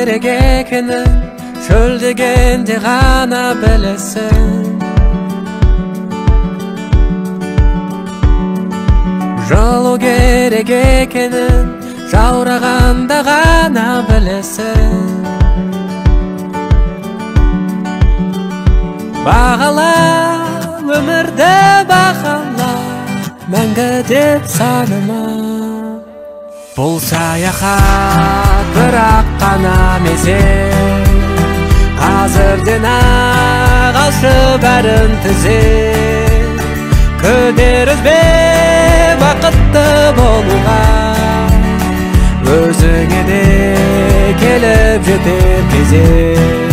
керек екенін шөлдегенде ғана білесің. Жылу керек екенін жаурағанда ғана білесің. Бағала өмірді, бағала, мәңгі деп санама. Бұл саяхат бірақ қана мезет, қазірден ақ алшы бәрін түзет. Күдер үзбе бақытты болуға, өзіңе де келіп жетер кезек.